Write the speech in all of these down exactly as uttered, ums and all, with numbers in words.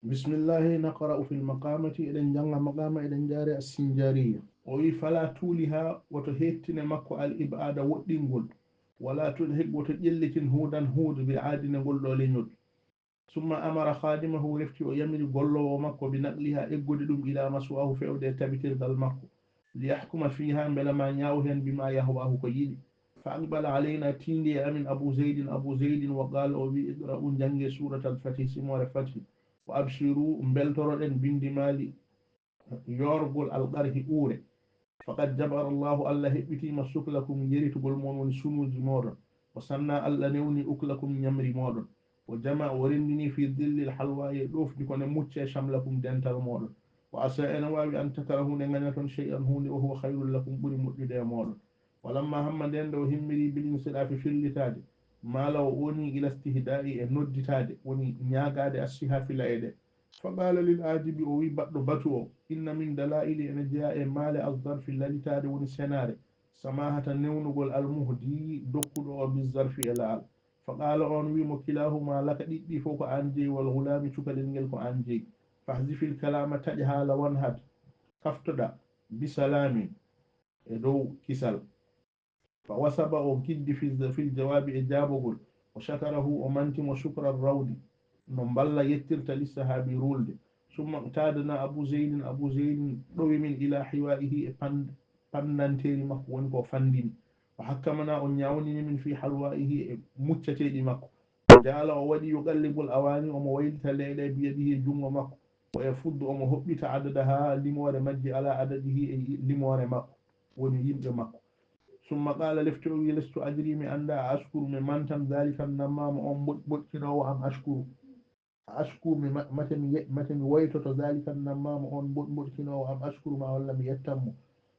Bismillahi naqra'u fil maqamati, eɗen jannga maqama, eɗen jaare Assinjariya. O wi, fala tuliha, woto hettine makko al ib'ada woɗɗingol, wala tulhiq, woto ƴellitin hudan hud bi adine ngol ɗo leñol. Summa amara khadimahu, refti o yamiri gollowo makko bi naqliha, eggude ɗum ila maswahu, fewde e tabitirgal makko, li yahkuma fiha, mbela ma ñaaw hen bima yahwahu, ko yiɗi. Fa aqbala alayna, tiindi e amin Abu Zaydin, Abu Zaydin, wa qala, o wi, iqra'u, jannge surat al-Fathi, simore Fathi, wa abshiru, mbeltoroɗen, bindimali, yorgol, al-qarhi, uure. Faqad jabara Allahu, Allah heɓɓitima, suklakum, yeritugol mon, woni sunuuji moɗon. Wa sanna, Allah newni, uklakum, ñamri moɗon. Wa jama, o renndini, fi dilli al-halwa, e ɗofdi ko ne mucce, shamlakum, dental moɗon. Wa asa, ene wawi, an takrahu, nde ngañaton, shay'an, huunde, wa huwa khayrun lakum, ɓuri moƴƴude e moɗon. Wa lamma hamma, nden nde o himmiri, bil insirafi, fillitaade, maala o oni ila istihda'i, e nodditaade, woni ñaagaade, assiha, fila e ɗe. Fa qala lil ajibi, o wi baɗɗo batu o, inna min dalaili, ene jeya e maale, al zarfi, lalitaade, woni senaare, samahata, newnugol, al muhdi, dokkuɗo o, bi zarfi, e la'al. Fa qala, on wi mo, kilahuma laka, ɗiɗɗi fof ko an jeyi, wal gulami, cukalel ngel ko an jeyi. Fahzifil kalama, taƴ haala, wan had, kaftoɗa, bi salamin, e dow kisal. Fa wasaba, o giddi, fi, fil jawabi, e jaabogol. O shakarahu, o manti mo, shukra rawdi, no mballa yettirta, li sahabi, ruulde. Summa tadana Abu Zaydin, Abu Zaydin ɗowi min, ila hiwa'ihi, e pan-, pandanteeri makko, woni ko fandini. Wa hakkamana, o ñawnini min, fi halwa'ihi, e muccateeɗi makko. Jaala, o waɗi, yuqallibul awani, omo waylita leeɗe, biyadihi, e junngo makko. Wa yafuddu, omo hoɓɓita, adadaha, limoore majji, ala adadihi, e limoore makko, woni yimɓe makko. Summa qala, lefti o wi, lastu adri, mi annda, a ashkuru, mi mantan, dhalika nammama, on mboɗ-, mboɗkinoowo, am ashkuru. A ashku, mi ma-, mate mi ye-, mate mi waytoto, dhalika nammama, on mboɗ-, mboɗkinoowo, am ashkuru ma, walla mi yettan mo.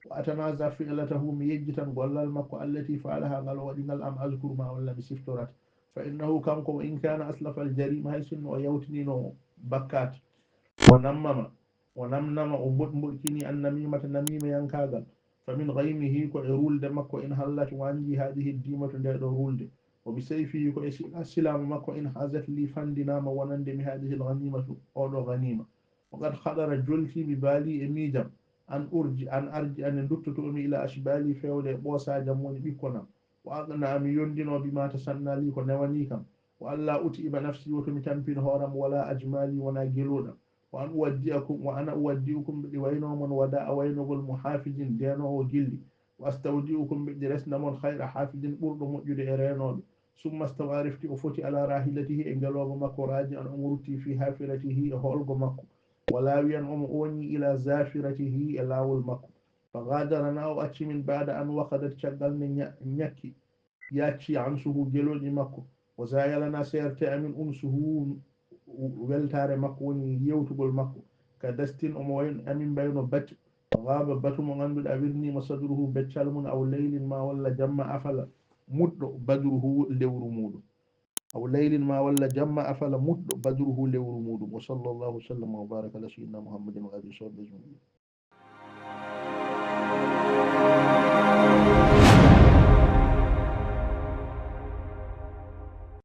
Wa atanaza fi'latahu, mi yejjitan gollal makko, allati fa'alaha, ngal o waɗi ngal, am azkuru ma, walla mi siftorata. Fa innahu, kanko, wa in kana aslafa al jarima, hay sinno o yawtinino bakkat, o nammama, o namnama, o mboɗ-, mboɗkini an namimata, namimayankagal. Fa min ghaymihi, ko e ruulde makko, in hallat, wanji, hadhihi dimatu, nde ɗo ruulde. Wa bi sayfihi, ko e si-, silaamu makko, in hazat li, fandinama, wonande mi, hadhihi al ghanimatu, oɗo ghanima. Wa qad khadara, jolti, bi bali, e miijam, an urji, an arji, an, e duttoto mi, ila ashbali, fewde e ɓoosajam, woni ɓikkonam. Wa aqna, mi yondino, bima tasanna li, ko newani kam. Wa alla ut'iba nafsi, woto mi tampin hooram, wala ajmali, wona geluɗam. Wa an uwaddi'akum, wa ana uwaddi'ukum, mbeɗi wayno mon, wada'a, waynogol, muhafizin, denowo gilli. Wa astawdi'ukum, mbeɗi resna mon, khayra hafizin, ɓurɗo moƴƴude e renoɓe. Summa stawa, refti o foti, ala rahilatihi, e ngelooba makko, raji'an, omo rutti, fi hafiratihi, e hoolgo makko. Wa lawiyan, omo ooñi, ila zafiratihi, e laawol makko. Fa ghadarana, o acci min, ba'da an waqadat, caggal nde ña-, ñakki, yacci, ansuhu, gelooɗi makko. Wa zayalana, seerte amin, unsuhu, weltaare makko, woni yewtugol makko. Ka dastin, omo wayn-, amin mbayno bati. Wa ghaba, batu mo ngannduɗaa wirniima, sadruhu, beccal mum, aw laylin ma walla jamma, afala, muɗɗo, badruhu, lewru muuɗum. Aw laylin ma walla jamma, afala, muɗɗo, badruhu, lewru muuɗum. Wa sallallahu sallam wa baraka ala sayyidina Muhammadin wa alihi wa sahbihi ajma'in.